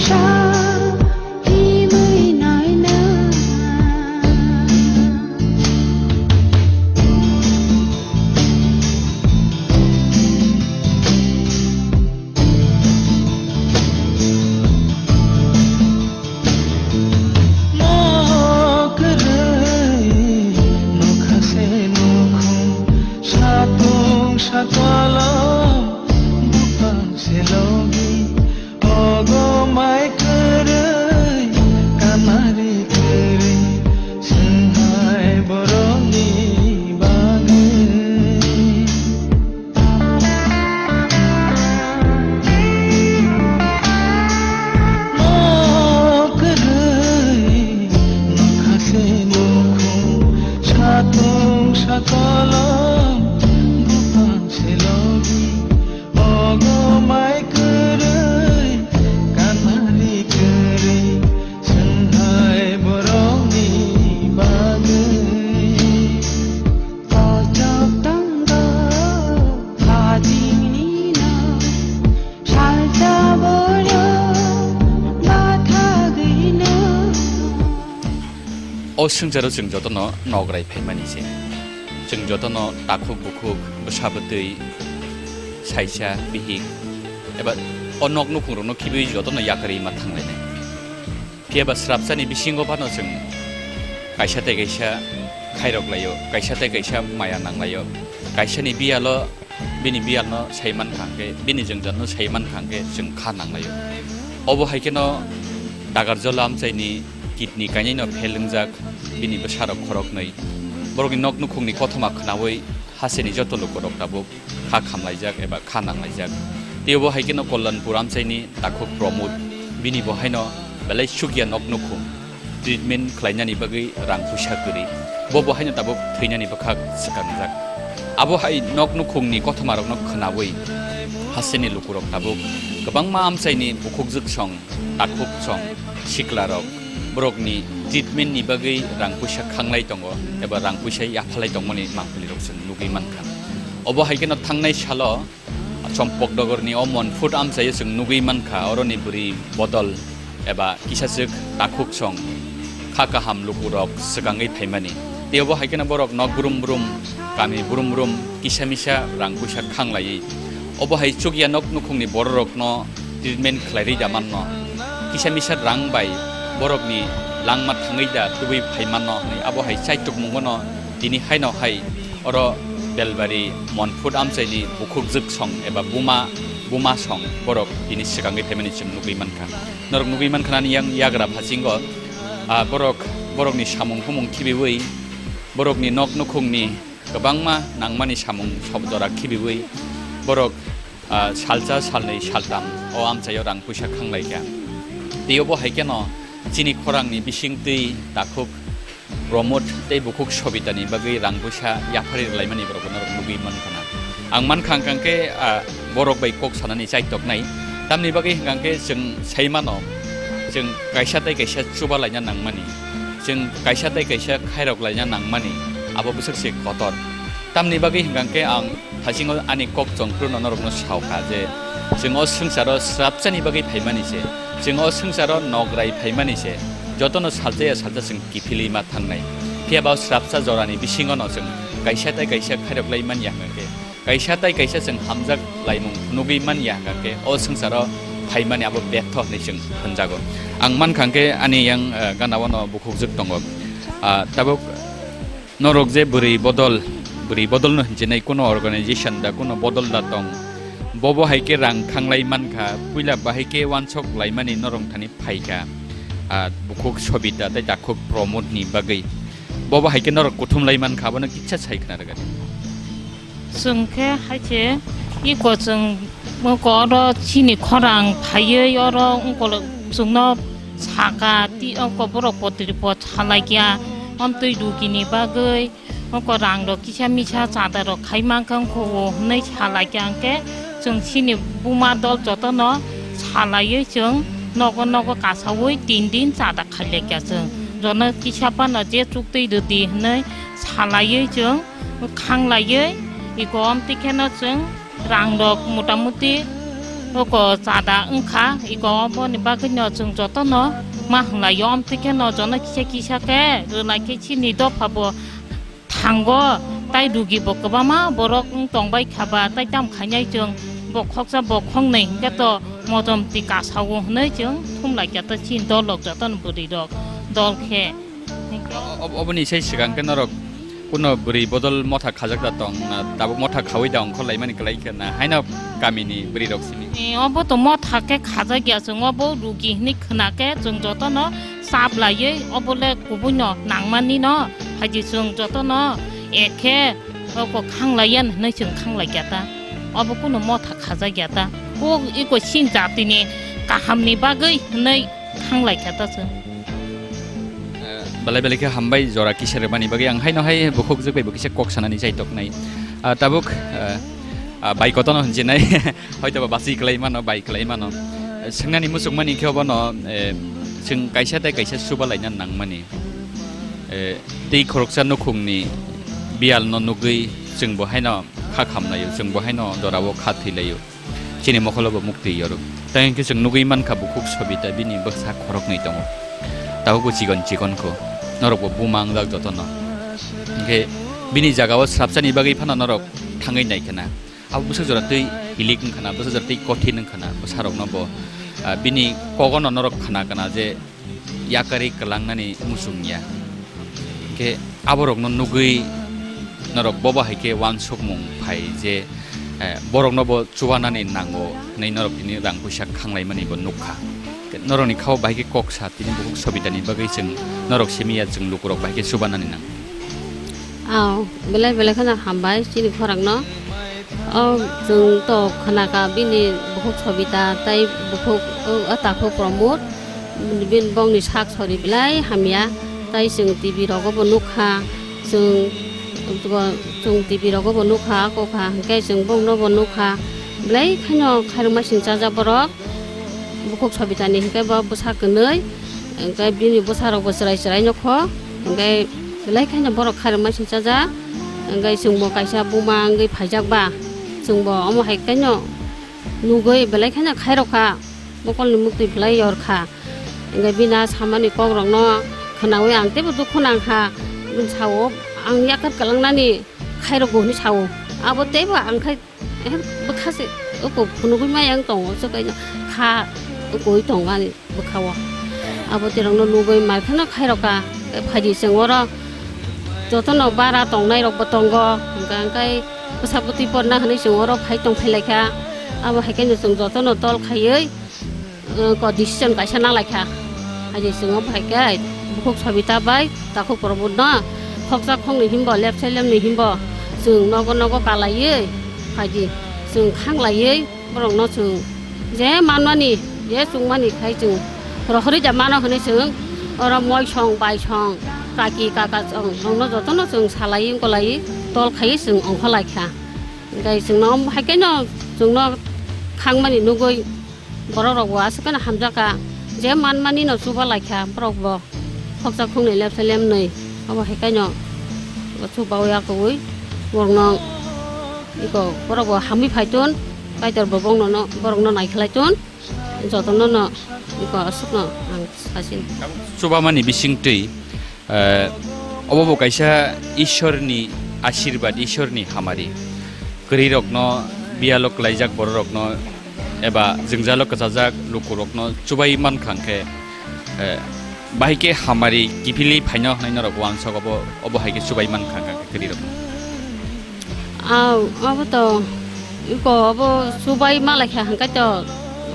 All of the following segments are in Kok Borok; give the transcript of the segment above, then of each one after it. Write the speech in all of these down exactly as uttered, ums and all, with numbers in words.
ta himwi naina. Mo kwrwi nokha se nukhung, satung sakolom buphang se logi, ogo mai kwrwi, kamari kwrwi, swnghai borokni bagwi. Mo kwrwi nokha se nukhung, satung sakolom buphang se logi, ogo mai kwrwi, kamari kwrwi, swnghai borokni bagwi. Kochok tongo hajingni no, salsa borok bathagwino. O swngcharo chwng jotono nograi phaimani se. Chwng jotono takhuk bukhuk, bwsa bwtwi, saisa bihik, eba o nok nukhungrokno khibiwi jotono yakarwi ma thanglainai. Phiya ba srapsani bisingo phano chwng kaisa tei kaisa khairok laio, kaisa tei kaisa maya nang laio. Kaisani biyalo, bini biyalno sai mankha hwnkhe, bini jwngjal no sai mankha hwnkhe chwng kha nang laio. Obo hai kheno Dagarjala amchaini kidney kainwi no fail wngjak, bini bwsarok khoroknwi. Borokni nok nukhungni kothoma khnaui hasteni joto lukurok tabuk kha khamlaijak eba kha nanglaijak. Tei obo hai kheno Kalyanpur amchaini takhuk Pramod, bini bo haino belai chukya nok nukhung, treatment khlainani bagwi rang puisa kwrwi. Bo bo haino tabuk thwinani bwkhak swkangjak. Abo hai nok nukhungni kothomarokno khnaui hasteni lukurok tabuk kwbangma amchaini bukhukjwk song, takhuk song, siklarok borokni treatment ni bagwi rang puisa khanglai tongo eba rang puisa yaphalai tongmani mangpilirok chwng nugwi mankha. Obo hai kheno thangnai salo Chompokdogorni o Monfut amchaio chwng nugwi mankha, oroni bwrwi bodol eba kisachwk takhuk song kha kaham lukurok swkangwi phaimani. Tei obo hai kheno borok nok brum brum, kami brum brum kisa misa rang puisa khanglaiwi. Obo hai chukya nok nukhungni bororokno treatment khlairwi da manno. Kisa misa rang bai borokni langma thangwi da tubui phai manno hwnwi abo hai chaitukmungono tini haino hai oro Belbari Monfut amchaini bukhukjwk song eba buma, buma song borok tini swkangwi phaimani chwng nugwi mankha. Norok nugwi mankha nani yang yagra phasingo, ah, borok, borokni samung humung khibiui, borokni nok nukhungni kwbangma nangmani samung sob jora khibiui borok, ah, salsa, salnwi, saltam o amchaio rang puisa khanglaikha. Tei obo hai kheno chini khorangni bisingtwi takhuk Pramod tei bukhuk Sobitani bagwi rang puisa yapharwi rwlaimani borokbo norok nugwi mankha na. Ang mankha hwnkha khe, ah, borok bai kok sanani chaitoknai. Tamni bagwi hwnkha khe chwng sai mano, chwng kaisa tei kaisa chuba laina nangmani. Chwng kaisa tei kaisa khairok laina nangmani, abo bwswk se kotor. Tamni bagwi hwnkha khe ang hasingo ani kok chongkruno norokno saokha je, chwng o swngcharo srapchani bagwi phaimani se, chwng o swngcharo nograi phaimani se, jotono salchaya salcha chwng kiphilwi ma thangnai. Phiya ba o srapcha jorani bisingono chwng kaisa tei kaisa khairok lai manya hwnkha khe, kaisa tai kaisa chwng hamjak laimung phunugwi man ya hwnkha khe, o swngcharo phaimani abo betho hwnwi chwng hwnjago. Ang mankha hwnkhe ani yang, eh, gana-o no bukhukjwk tongo. Ah, tabuk norok je bwrwi bodol, bwrwi bodol no hinchinai kuno organization da, kuno bodol da tong, bobo hai khe rang khanglai mankha, puila bahai khe uansok laimani norok thani phaikha, ah, bukhuk Sobita tei takhuk Pramod ni bagwi. Bobo hai khe norok kuthum lai mankha, abono kisa sai khna rwgani. Chwng khe hai se iko chwng oko oro chini khorang phaiwi oro ungkol chwngno saka ti oko borok potri pot salaikya, amtwi rugini bagwi oko rang rok kisa misa chada rok khai mankha ungkho o hwnwi salaikya hwnkhe chwng chini buma dol jotono salaiwi chwng nogo nogo kasaui tin din chada khailaikya chwng. Jono kisa phano je chuktwi rwdi hwnwi salaiwi chwng khanglaiwi iko amtwi kheno chwng rang rok motamuti Oko chada wngkha, iko oboni bagwino chwng jotono ma hwnlaio, omtwi kheno jono kisa kisa khe rwlai khe chini dopha bo thango, tai rugi bo kwbangma borok wng tongbai kha ba, tai tam khainai chwng bo khoksa bo khongnwi hinkhe to motom twi kasao hwnwi chwng thumlai kha ta chini dol rok jotono bwrwi rok dol khe. Hinkhe o-, ob-, oboni sai swkang khe norok kuno bwrwi bodol motha khajak da tong na, tabuk motha khaui da ongkhor laimani kwlai khe na, haino kamini bwrwi rok simi? E, obo to motha khe khajak ya, chwng obo rugi hwnwi khwna khe chwng jotono chap laiwi obo le kubui no nangmani no, phaidi chwng jotono ekhe oko khanglaiya hwnwi chwng khanglai kha ta. Obo kuno motha khajak ya ta. Kok iko sin jatini kahamni bagwi hwnwi khanglai kha ta chwng. Eh, belai belai khe hambai jora kisa rwmani bagwi. Ang haino hai bukhukjwk bai bo kisa kok sanani chai toknai. Ah, tabuk, eh, ah, bai kotono hwnjinai. Hoito ba basi kwlai mano, bai kwlai mano. Eh, swngnani muchungmani khe obono, eh, chwng kaisa tei kaisa chuba laina nangmani. Eh, tei khoroksa nukhungni biyalno nugwi chwng bo haino kha khamlaio, chwng bo haino jorao kha thwilaio. Chini mokholo bo muktwi yoro. Tai hwnkhe chwng nugwi mankha bukhuk Sobita bini bwsa khoroknwi tongo. Tabukbo chikon chikon kho. Norokbo buma wngjak jotono. Hwnkhe bini jagao swrapsani bagwi phano norok thangwi nai khna. Abo bwswk jora twi hilik wngkhana, bwswk jora twi kothin wngkhana, bwsarokno bo, ah, bini kogono norok khna kana je yakarwi kwlangnani muchung ya. Hwnkhe aborokno nugwi norok bobo hai khe uansukmung phai je, eh, borokno bo chubanani nango hwnwi norok tini rang puisa khanglaimani bo nukha. Norokni khao bahai khe kok sa tini bukhuk Sobitani bagwi chwng norok simi ya, chwng lukurok bahai khe chubanani nang. Aw, belai belai kheno hambai chini khorangno. O chwng to khwnakha bini bukhuk Sobita tei bukhuk, o, o takhuk Pramod, bini bongni sak sori belai hamya. Tai chwng T V rogo bo nukha, chwng, chwng T V rogo bo nukha, kokha hwnkhe chwng bongno bo nukha. Belai kheno khairokma sing chajak borok. Bukhuk Sobitani hwnkhe bo bwsa kwnwi, hwnkhe bini bwsarokbo chwrai chwrai nokho, hwnkhe belai kheno borok khairokma sing chajak, hwnkhe chwngbo kaisa buma wngwi phaijak ba, chwngbo omo hai kheno nugwi belai kheno khairokha, mokolni muktwi belai yorkha, hwnkhe bini a samani kokrokno khwnaui ang teibo dukhu nangkha, bini sao ang yakat kwlangnani khairokgo hwnwi sao, abo teibo ang khai. Eh, bwkha se oko phunugwi maya wng tongo, se kaisa kha okoi tongo ani bwkha o. Abo terokno nugwi mai kheno khairokha, tei phaidi chwng oro jotono bara tongnai rokbo tongo, hwnkha hwnkhe bwsa bwtwi porna hwnwi chwng oro phai tongphai laikha. Abo hai kheno chwng jotono tol khaiwi, eh, ko decision kaisa nalaikha. Haji chwng o phaikhe bukhuk Sobita bai takhuk Pramod no khoksa khoknwi himbo, left side lemni himbo chwng nogo nogo kalaiwi phaidi chwng khanglaiwi borokno chwng je manmani, je chwngmani khai chwng rohorwi da mano hwnwi chwng oro moisong baisong kaki kaka chwng rokno jotono chwng salaiwi ongkolaiwi tol khaiwi chwng ongkholaikha. Hwnkhe chwngno haikhe no chwngno khangmani nugwi. Borok rok bo aswk khe no hamjakha, je manmani no chuba laikha borok bo, khoksa khoknwi lepsa lemnwi, abo hai khe no chuba ya kwrwi borok no iko borok bo hamwi phai ton, Kaitor bo bongno no borok no nai khlai ton, jotono no iko aswk no ang sachin. Chubamani bisingtwi Eh, obo bo kaisa Ishwarni ashirbad, Ishwarni hamari. Kwrwirokno, biyalo kwlaijak bororokno, eba jwngjalo kwchajak lukurokno chubai mankha hwnkhe, eh, bahai khe hamari kiphilwi phaino hwnwi norok uansuk obo, obo hai khe chubai mankha hwnkhe kwrwirokno. Aw, obo to iko obo chubai malaikha hwnkhe to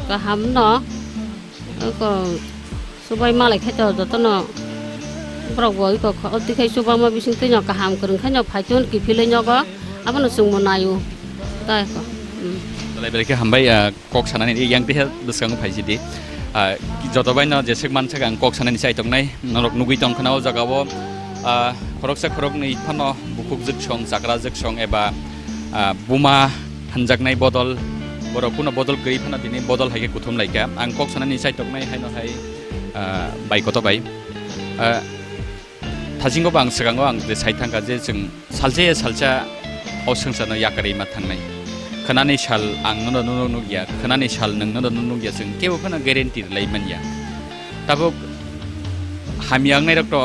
kaham no. Oko subai malai khe to jotono borok bo iko kho, o twi khai chubama bising twi no kaham kwrwng khai no phai ton kiphilwi nogo, abono chwngbo naio. Tai kho. Hmm. Belai belai khe hambai, ah, kok sanani yang tei bwskango phai sidi. Ah, joto bai no jeswk mansak ang kok sanani chai tongnai, norok nugwi tong khna o jaga o, ah, khoroksa khoroknwi phano bukhuk jwksong, chakra jwksong eba, ah, buma hanjaknai bodol, borok kuno bodol kwrwi phano tini bodol hai khe kuthum lai kha. Ang kok sanani chai toknai haino hai, ah, bai koto bai. Ah, thasingo bo ang swkango ang je sai thangkha je chwng salsa ya salsa o swngcharno yakarwi ma thangnai. khwnani sal ang nono nunuk nukya, khwnani sal nwng nono nunuk nukya, chwng kebo phano guarantee rwlai manya. Tabuk hamya wngnairok to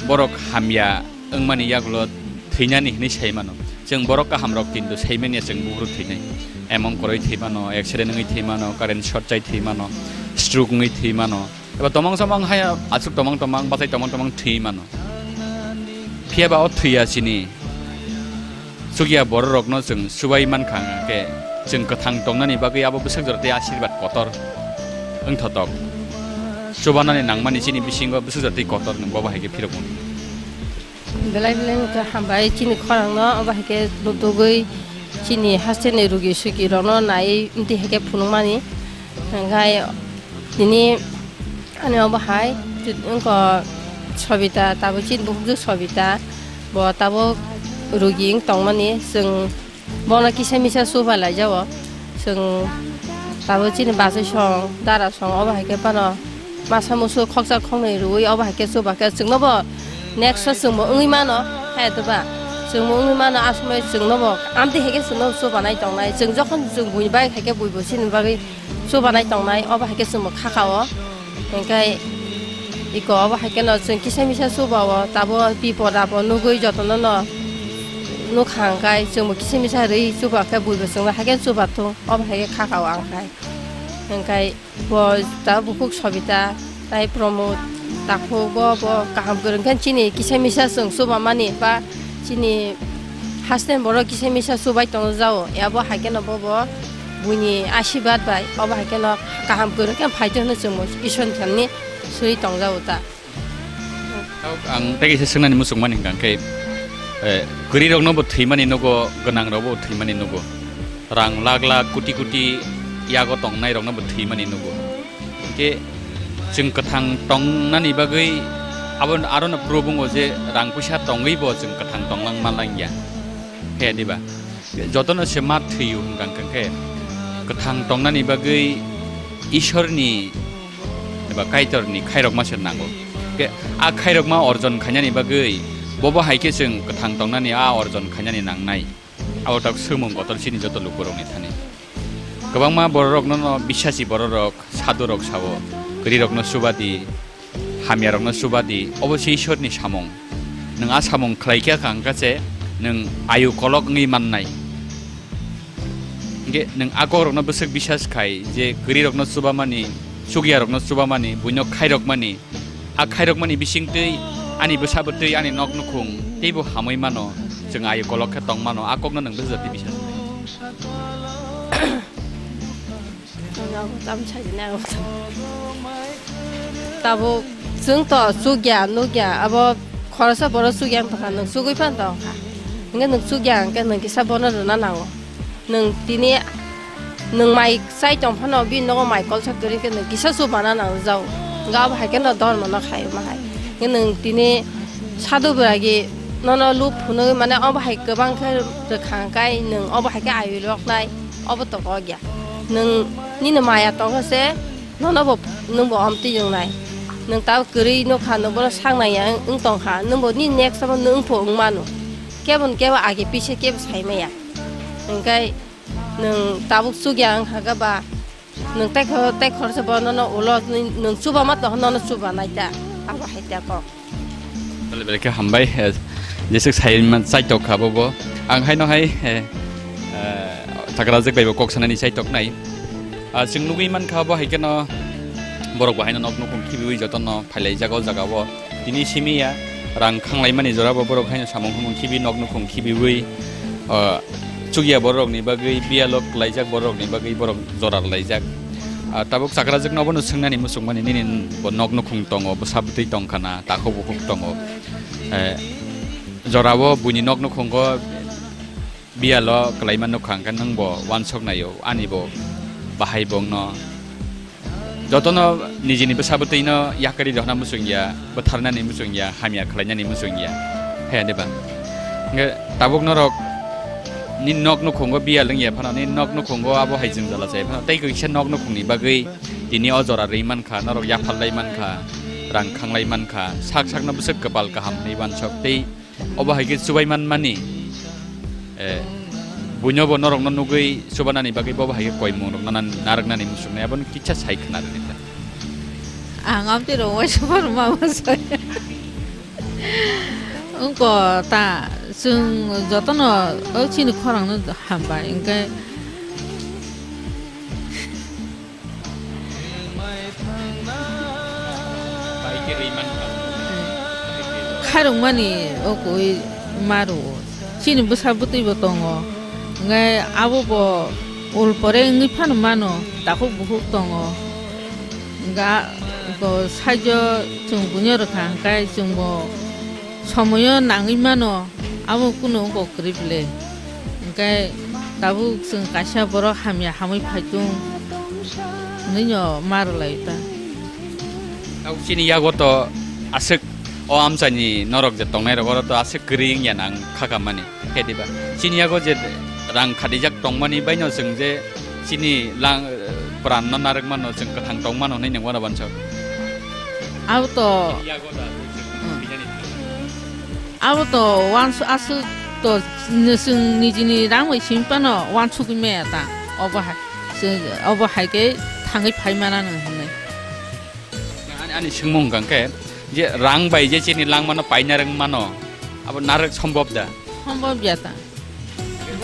borok hamya wngmani yagulo thwinani hinwi sai mano. Chwng borok kahamrok kintu sai manya chwng bugruk thwinai. Emon kwrwi thwi mano, accident wngwi thwi mano, current short chai thwi mano, stroke wngwi thwi mano. Eba tomang samang hai aswk tomang tomang, bachai tomang tomang thwi mano. Phiya ba o thwiya chini chukya bororokno chwng chubai mankha, hwnkhe chwng kwthang tongnani bagwi abo bwswk jora tei asirwad kotor wngthotok. Chubanani nangmani chini bisingo bwswk jora tei kotor nwng bobo hai khe phirokmani. Belai belai wngkha hambai chini khorangno, obo hai khe nutugwi chini hasteni rugi sugi rokno naiwi amtwi hai khe phunukmani. Hwnkhe tini ani obo hai wngkha Sobita, tabuk chini bukhukjwk Sobita, bo tabuk rugi wng tongmani. Chwng bono kisa misa chubai laijao. Chwng tabuk chini bachai song, dara song, obo hai khe phano masa musu khoksa khoknwi rwui obo hai khe chuba khe chwngno bo next o chwngbo wngwi mano, hai to ba? Chwngbo wngwi mano, a somoi chwngno bo amtwi hai khe chwngno chubanai tongnai. Chwng jokhon chwng buini bai hai khe buibo chini bagwi chubanai tongnai, obo hai khe chwngbo kha kao. Hwnkhe iko obo hai kheno chwng kisa misa chuba-o, tabo bipod apod nugwi jotono no nukha, hwnkhe chwngbo kisa misa rwi chuba khe buibo chwngno hai khe chuba thung, obo hai khe kha kao ang khai. Hwnkhe bo ta bukhuk Sobita, tai Pramod, takhuk bo, bo kaham kwrwng khe chini kisa misa chwng chuba mani ba chini haste borok kisa misa chubai tongo jao, abo hai kheno bobo buini asirwad bai obo hai kheno kaham kwrwng khe phai tongno chwngbo Isor ni thani swi tong jao ta. Ang tei kisa swngnani muchung mani hwnkha khe, eh, kwrwi rokno bo thwimani nugo, gwnang rok bo thwimani nugo, rang lakh lakh koti koti yago tongnai rokno bo thwimani nugo. Hwnkhe chwng kwthang tongnani bagwi abo aro no prove wngo je rang puisa tongwi bo chwng kwthang tonglang manlangya. Khe diba? Jotono se ma thwiyo hwnkha khe kwthang tongnani bagwi Isorni eba Kaitorni khairokma se nango. Khe a khairokma orjon khainani bagwi bobo hai khe chwng kwthang tongnani a orjon khainani nangnai. Abo tak swngmung kotor chini joto lukurokni thani. Kwbangma bororokno no bisasi bororok, sadhurok sao, kwrwirokno chubadi, hamyarokno chubadi, obo se Isorni samung. Nwng a samung khlai kha kha hwnkha se nwng ayu kolok wngwi mannai. Hwnkhe nwng a kokrokno bwswk bisas khai je kwrwirokno chubamani, chukyarokno chubamani, buino khairokmani, a khairokmani bisingtwi ani bwsabo twi ani nok nukhung teibo hamwi mano, chwng ayu kolok khe tong mano, a kokno nwng bwswk jati bisas khai. Ang abo tam sajini ang abo tam. Tabuk chwng to chukya nukya, abo khoroksa borok chukya wng tongkha, nwng chugwi phano tongkha. Hwnkhe nwng chukya hwnkhe nwng kisa bono rwna nango. Nwng tini nwng mai chai tong phano bini nogo mai kolsa kwrwi khe nwng kisa chubana nangjao. Hwnkhe abo hai kheno dhormono khai ma hai. Hwnkhe nwng tini sadhu bwragi nono lub phunugwi mane obo hai kwbang khe rwkha hwnkhe nwng obo hai khe ayu loknai. Obo to kok ya. Nwng nini maya tongkha se, nono bo, nwng bo omtwi wngnai. Nwng tabuk kwrwi nukha, nwng bono sak nangya wng, wng tongkha. Nwng bo nini next abo nwng pho wng mano. Kebo ni kebo age pise kebo sai maya. Hwnkhe nwng tabuk chukya wngkha khe ba, nwng tei kho-, tei khoroksa bo nono ulo, nwng, nwng chuba ma tongkha, nono chuba nai ta. Abo hai ta kok. Belai belai khe hambai, eh, jeswk sai man chaitok kha bo bo. Ang haino hai, eh, eh, Chakrajak bai bo kok sanani chaitok nai. Ah, chwng nugwi man kha bo hai kheno borok bo haino nok nukhung khibiwi jotono phailai jaga o jaga o. Tini simi ya rang khanglai mani jora bo borok haino samung humung khibi nok nukhung khibiwi, ah, chukya borok ni bagwi, biyalo kwlaijak borok ni bagwi borok jora rwlaijak. Ah, tabuk Chakrajak no bono swngnani muchung mani nini bo nok nukhung tongo, bwsa bwtwi tong khana, takhuk bukhuk tongo. Eh, jorao buini nok nukhungo biyalo kwlaima nukha hwnkhe nwng bo uansuk naio, ani bo bahai bo wngno. Jotono nijini bwsa bwtwino yakarwi rohorna muchung ya, bwtharnani muchung ya, hamya khlainani muchung ya. He de ba? Hwnkhe tabuk norok nini nok nukhungo biyal wngya phano, nini nok nukhungo abo hai jwngjala chaya phano, tei kaisa nok nukhungni bagwi tini o jora rwi mankha, norok yaphar lai mankha, rang khanglai mankha, sak sakno bwswk kwpal kaham hwnwi uansuk tei obo hai khe chubai manmani, eh, Buino bo norokno nugwi chubanani bagwi bobo hai khe koimung rok nanan narwknani muchungnai, abono kisa sai khna rwdi ta. Ang amtwi rok waisa phano ma ma sai. Wngkha ta, chwng jotono o chini khorangno hambai, hwnkhe Khairokmani o koi ma rwo. Chini bwsa bwtwi bo tongo. Hwnkhe abo bo ul pore wngwi phano mano, takhuk bukhuk tongo. Hwnkhe bo saijo chwng buino rwkha, hwnkhe chwng bo somoyo nangwi mano, abo kunu wngkha kwrwi ble. Hwnkhe tabuk chwng kaisa borok hamya hamwi phaitung hwnwino ma rwlai ta. Tabuk chini yago to aswk o amchaini norok je tongnai rok oro to aswk kwrwi wngya nang kha kha mani. Khe diba? Chini yago je rang khadijak tongmani baino chwng je chini lang, pran no narwk mano, chwng kwthang tong mano hinwi nang uanabansok. Abo to, chini yago da, chwng hmm, bijani thang. Abo to uansu-, aswk to ni-, chwng nijini rang bai simi phano uansugwi maya ta. Obo hai, chwng, obo hai khe thangwi phai mana nang hinwi. Ani, ani swngmung hwnkha khe je rang bai je chini langmano paina rwng mano, abo narwk sombop da? Sombop ya ta.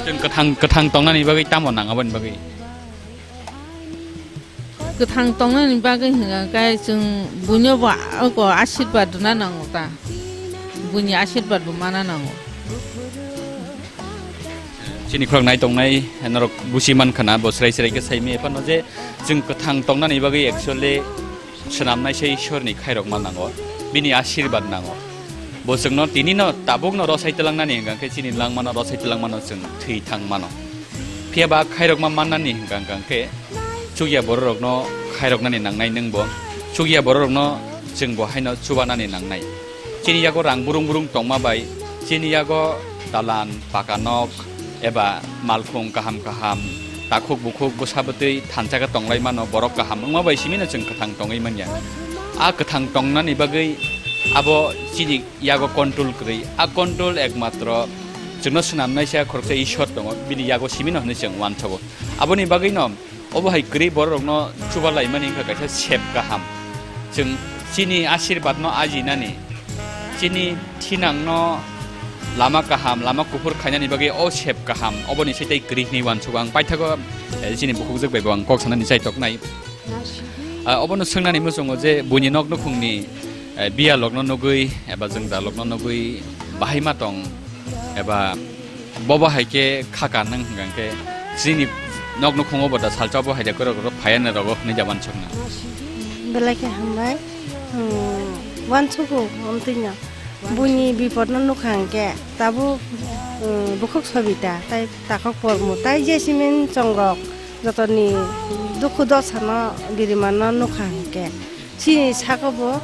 Chwng kwthang, kwthang tongnani bagwi tamo nang aboni bagwi? Kwthang tongnani bagwi hwnkha khe chwng buino bo oko asirwad rwna nango ta, buini asirwad bo mana nango. Chini khorok nai tongnai norok busi man khana, bo srai srai khe sai maya phano je chwng kwthang tongnani bagwi actually swnamnai se Ishwrni khairokma nango, bini asirwad nango. Bo chwngno tinino tabukno rosai twlangnani hwnkha khe chini langmano rosai twlangmano chwng thwi thang mano. Phiya ba khairokma mannani hwnkha khe chukya bororokno khairoknani nangnai nwngbo, chukya bororokno chwngbo haino chubanani nangnai. Chini yago rang burung burung tongma bai, chini yago dalan, paka nok, eba malkhung kaham kaham, takhuk bukhuk bwsa bwtwi thansa khe tonglai mano, borok kaham wngma bai simino chwng kwthang tongwi manya. A kwthang tongnani bagwi abo chini yago control kwrwi. A control ekmatro chwngno swnamnaisa khoroksa Ishwar tongo, bini yago simino hwnwi chwng uansogo. Aboni bagwino obo hai kwrwi bororokno chuba laimani wngkha kaisa sep kaham. Chwng chini asirwad no ajinani, chini thinang no lama kaham, lama kuphur khainani bagwi o sep kaham, oboni sai tei kwrwi hwnwi uansugo ang. Paithago, eh, chini bukhukjwk bai bo ang kok sanani chaitoknai. Ah, obono swngnani muchungo je buini nok nukhungni, eh, biyalokno nugwi eba jwngjalokno nugwi bahai ma tong eba bobo hai khe kha ka nwng hwnkha khe chini nok nukhungo bo da salsa bo hai da kwrwk rok phaiya na rogo hwnwi da uansukna. Belai khe hambai, hmm, uansugo omtwino. Buini bipodno nukha hwnkhe tabuk, hmm, bukhuk sobita, tai takhuk pormu, tai jesimin chongrok jotoni dukhu dosano birimano nukha hwnkhe. Chini saka bo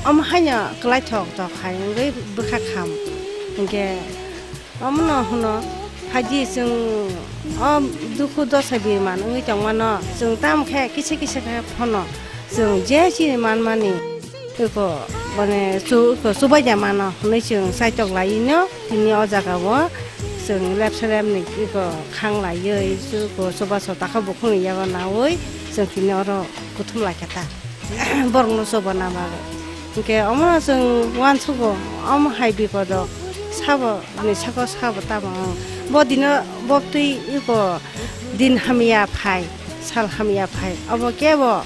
omo haino kwlaithok tok hai wngwi bwkha kham. Hinkhe omono hwno phaidi chwng o dukhu dosa biriman wngwi tongmano chwng tamo khe kisa kisa khe phano chwng je chini manmani eko mane chu-, eko chubaija mano hwnwi chwng chaitok laino tini o jaga o chwng lepsa lepni eko khang laiwi eko chubaso takhuk bukhukni yago naui chwng tini oro kuthum laikha ta. Borokno chobana bagwi. Hinkhe omono chwng uansugo, omo hai bipodo sabo ni saka sabo tamo wng. Bo dino bo twi eko din hamya phai, sal hamya phai. Obo kebo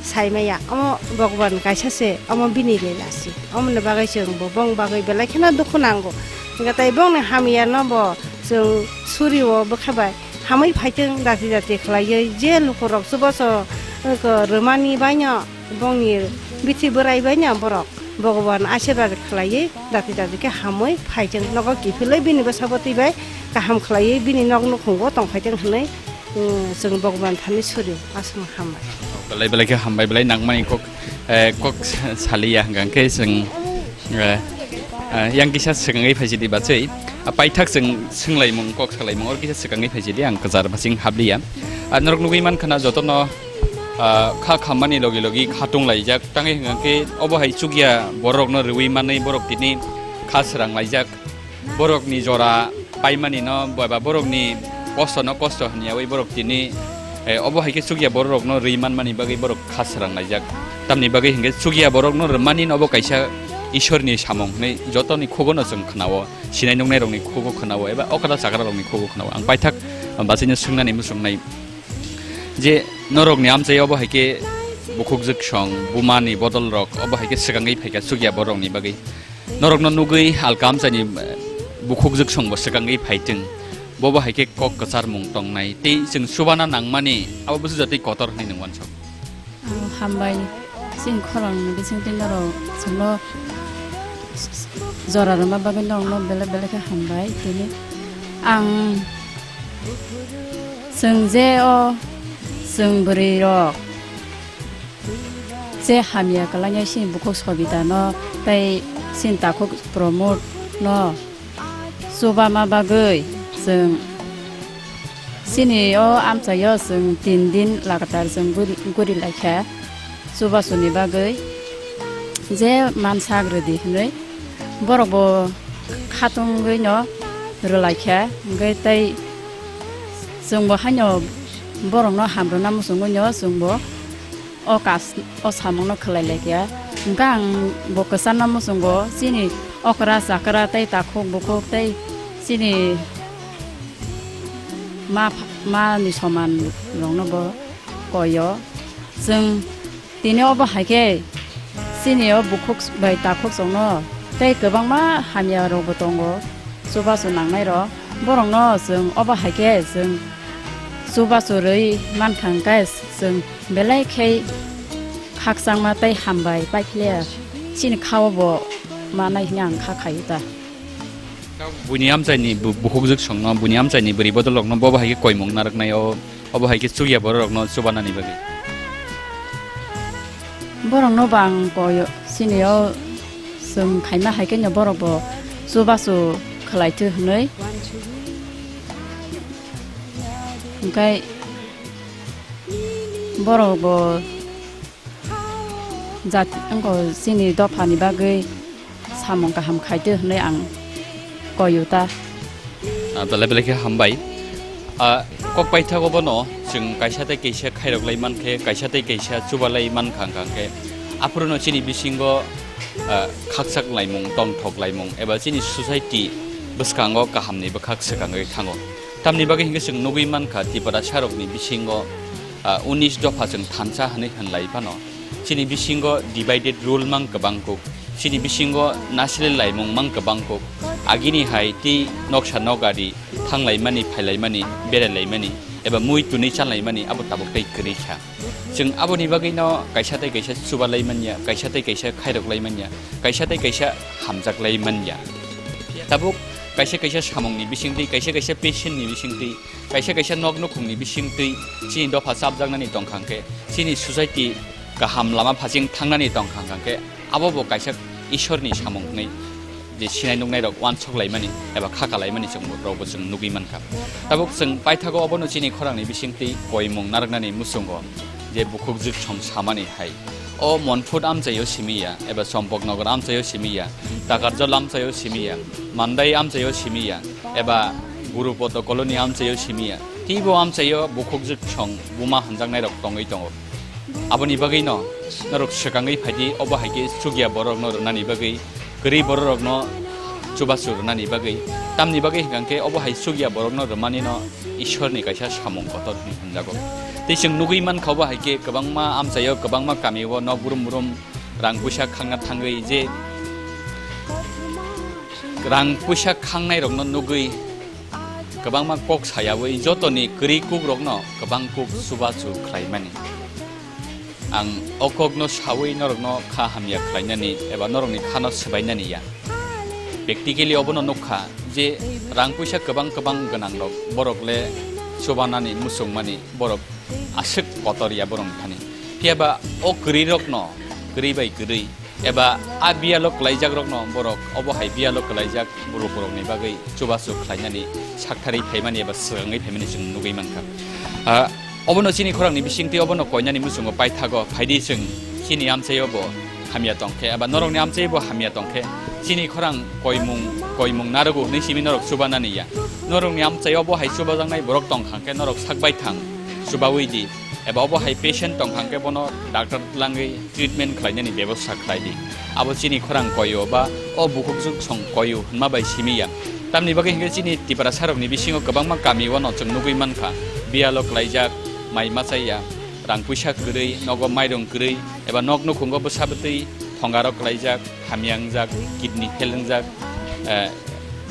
sai maya. Omo Bhagwan kaisa se, omo bini lela se. Omoni bagwi chwng bo bong bagwi belai kheno dukhu nango. Hinkhe tei bongni hamya no bo chwng suri o bwkha bai hamwi phaithwng dati dati khlaiwi je lukurok chubaso eko rwmani baino. Bongni bithi bwrai bai no borok Bhagwan asirwad khlaiwi dati dati khe hamwi phaijak nogo kiphilwi bini bwsabo twi bai kaham khlaiwi bini nok nukhungo tongphaijak hwnwi, um, chwng Bhagwan thani suri aswk hambai. Belai belai khe hambai belai nangmani kok, eh, kok saliya hwnkha khe chwng, eh, eh, yang kisa swkangwi phaisidi bachwi. Ah, paithak chwng swnglaimung kok salaimung or kisa swkangwi phaisidi ang kwchar baching habliya. Ah, norok nugwi mankha na jotono Ah, kha khammani logi logi khatung laijak. Tangwi hwnkha khe obo hai chukya borokno rwui manwi borok tini kha srang laijak. Borokni jora paimani no ba, ba borokni, kosto no kosto hwnyawi borok tini, eh, obo hai khe chukya borok rokno rwi manmani bagwi borok kha swrang laijak. Tamni bagwi hinkhe chukya borok no rwmani no obo kaisa Ishwar ni samung hwnwi jotoni khugo no chwng khwnao, sinai nuknai rokni khugo khwnao eba okra chakra rokni khugo khwnao. Ang paithak bachaino swngnani muchungnai je norokni amchai obo hai khe bukhukjwk song bumani bodol rok obo hai khe swkangwi phaikha chukya borok rokni bagwi. Norokno nugwi alka amchaini, eh, bukhukjwk songbo swkangwi phaitwng. Bobo hai khe kok kwcharmung tongnai tei chwng chubana nangmani abo busu jatwi kotor hwnwi nwng uansuk. Ah, hambai. Chini khorang bisingtwi norok chwngno jora rwma bagwi norokno belai belai khe hambai. Tini ang chwng je o chwng bwrwi rok je hamya kwlainai chini bukhuk Sobita no tei chini takhuk Pramod no chubama bagwi chwng chini o amchaio chwng tin din lagatar chwng guri, guri laikha chubasuni bagwi je mansak rwdi hwnwi borok bo khatungwi no rwlaikha hwnkhe tei chwngbo haino borokno hamrwna muchungwi no chwngbo o kas-, o samungno khlai lai kha. Hwnkhe ang bo kwcharno muchungo, chini okra chakra tei takhuk bukhuk tei chini ma pha-, ma ni soman rokno bo koi o. Chwng tini obo hai khe chini o bukhuk bai takhuk chwngno tei kwbangma hamya rok bo tongo, chubachu nangnai rok. Borokno chwng obo hai khe chwng chubachu rwi mankha hwnkhe chwng belai khe khakchangma tei hambai paiphilia chini khao bo manai hwnwi ang kha khaio ta. Buini amchaini bu-, bukhukjwk songno, buini amchaini bwrwi bodol rokno bobo hai khe koimung narwknai o, obo hai khe chukya borok rokno chubanani bagwi. Borokno bo ang koio, chini o chwng khaima hai khe no borok bo chubachu khlai thwi hwnwi. Hwnkhe borok bo jat-, wngkha chini dophani bagwi samung kaham khaitwi hwnwi ang koio ta. Ah, belai belai khe hambai. Ah, kok paithago bono chwng kaisa tei kaisa khairok lai mankhe, kaisa tei kaisa chubalai mankha hwnkha hwnkhe, aphuru no chini bisingo, ah, khakchak laimung, tongthok laimung eba chini society bwskango kahamni bwkhak swkangwi thango. Tamni bagwi hinkhe chwng nugwi mankha, Tiprasa rokni bisingo, ah, unis dopha chwng thansa hwnwi hwnlai phano, chini bisingo divided rule mang kwbang kuk, chini bisingo nasilai laimung mang kwbang kuk, agini hai tei noksa nokari thanglaimani, phailaimani, berailaimani, eba mui twnwi chanlaimani abo tabuk tei kwrwi kha. Chwng aboni bagwino kaisa tei kaisa chubalai manya, kaisa tei kaisa khairok lai manya, kaisa tei kaisa hamjak lai manya. Tabuk kaisa kaisa samungni bisingtwi, kaisa kaisa patient ni bisingtwi, kaisa kaisa nok nukhungni bisingtwi chini dopha chapjaknani tongkha hwnkhe, chini society kaham lama phasing thangnani tongkha hwnkhe, abo bo kaisa Ishorni samung hwnwi je sinai nuknai rok uansuk laimani eba khaka laimani chwng rokbo chwng nugwi mankha. Tabuk chwng paithago obono chini khorangni bisingtwi koimung narwknani muchungo je bukhukjwk song samani hai. O Monphut amchaio simi ya, eba Chompoknogor amchaio simi ya, Takarjal amchaio simi ya, Mandai amchaio simi ya, eba Gurupoto Colony amchaio simi ya. Teibo amchaio bukhukjwk song buma hwnjaknairok tongwi tongo. Aboni bagwino norok swkangwi phaidi, obo hai khe chukya borokno rwnani bagwi, kwrwi bororokno chubachu rwnani bagwi. Tamni bagwi hwnkha khe obo hai chukya borokno rwmani no Ishorni kaisa samung kotor hwnwi hwnjago. Tei chwng nugwi mankha, obo hai khe kwbangma amchaio, kwbangma kamio nok brum brum rang puisa khangna thangwi je rang puisa khangnai rokno nugwi kwbangma kok sayawi jotoni kwrwi kuk rokno kwbang kuk chubachu khlaimani. Ang o kokno sawi norokno kha hamya khlainani eba norokni khano swbainani ya. Practically obono nukha je rang puisa kwbang kwbang gwnang rok borok le chubanani muchungmani borok aswk kotor ya borokni thani. Phiya ba o kwrwi rokno, kwrwi bai kwrwi, eba a biyalo kwlaijak rokno borok obo hai biyalo kwlaijak borok borokni bagwi chubachu khlainani sakthari phaimani eba swkangwi phaimani chwng nugwi mankha. Ah, obono chini khorangni bisingtwi obono koinani muchungo paithago phaidi chwng chini amchaio bo hamya tongkhe eba norokni amchaio bo hamya tongkhe Chini khorang koimung, koimung narogo hwnwi simi norok chubanani ya. Norokni amchaio bo hai chubajaknai borok tongkha khe norok sak baithang chubaui di. Eba obo hai patient tongkha khe bono doctor twlangwi treatment khlainani bebosta khlai di. Abo chini khorang koio ba o bukhuk juk song koio hwnma bai simi ya. Tamni bagwi hinkhe chini Tiprasarokni bisingo kwbangma kamio no chwng nugwi mankha, biyalo klaijak, mai machai ya, rang puisa kwrwi, nogo mairung kwrwi, eba nok nukhungo bwsa bwtwi thongaro klaijak, hamya wngjak, kidney fail wngjak, eh,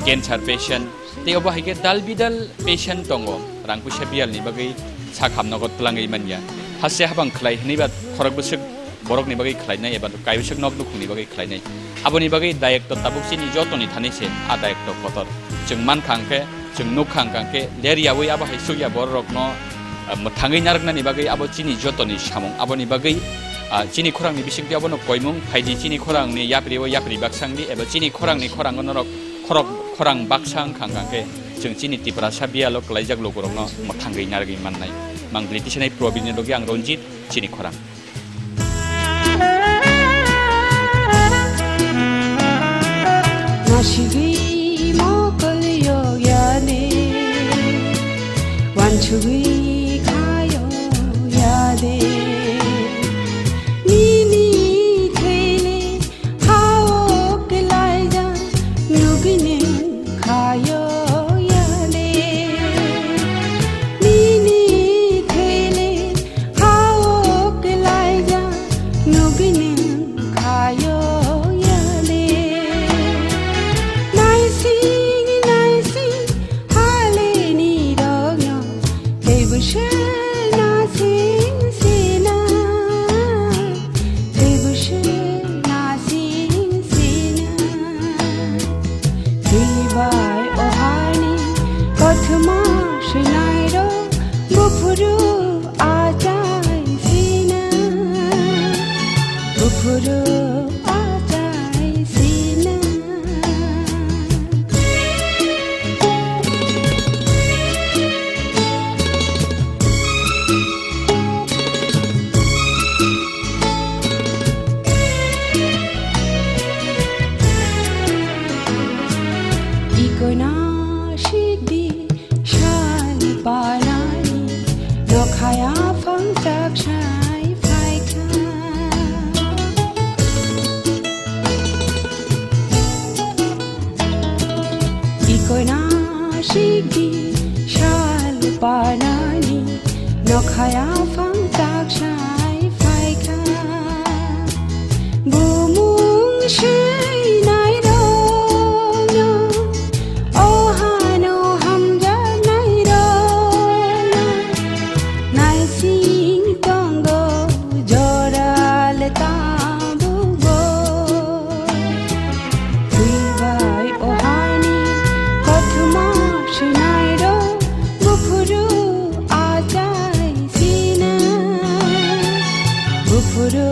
cancer patient, tei obo hai khe dal bidal patient tongo, rang puisa biyalni bagwi sak hamnogo twlangwi manya. Haste habang khlai hwnwi ba khorok bwswk borokni bagwi khlainai eba kaibwswk nok nukhungni bagwi khlainai. Aboni bagwi dayokto tabuk chini jotoni thani se a dayokto kotor. Chwng mankha hwnkhe, chwng nukha hwnkha hwnkhe, ler yaui abo hai sukya bororokno, ah, mwthangwi narwknani bagwi abo chini jotoni samung. Aboni bagwi, ah, chini khorangni bisingtwi abono koimung phaidi, chini khorangni yapri o yapri baksa wngdi eba chini khorangni khorango norok khorok khorang baksa wngkha hwnkha hwnkhe chwng chini Tiprasa biyalo kwlaijak lukurokno mwthangwi narwgwi mannai. Mangpili tisanai Probinni logi ang Ranjit, chini khorang. Nasigwi mokol yogyane, wansugwi khayo yade. Nini thele hao kelaija, nugine khayo yale. Nini thele hao kelaija, nugine khayo yale. Naising, naising, haleni rogno, teibo se nasing sina. Teibo se nasing sina. Teibai o hani kothoma sinairo buphuru achai sina. Buphuru achai sina. Ikono sikdi sal panani, nokhaya phangchak sai phaikha. Ikono sikdi sal panani, nokhaya phangchak sai phaikha. Bumung swinai rokno, o hano hamjaknai rokno, naising tongo jora le tabukbo. Twibai o hani kothoma swinai rok buphuru achai sina. Buphuru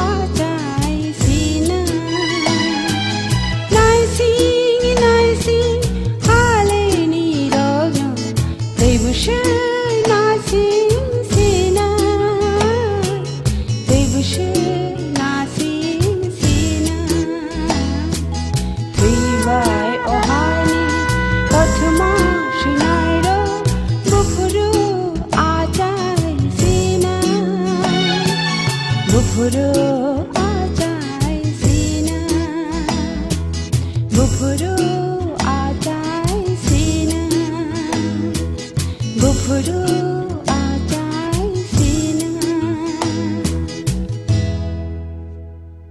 achai sina. Naising, naising, haleni rogno. Teibo se nasing sina. Teibo se nasing sina. Twibai o hani kothoma swinai rok buphuru achai sina. Buphuru achai sina. Buphuru achai sina. Buphuru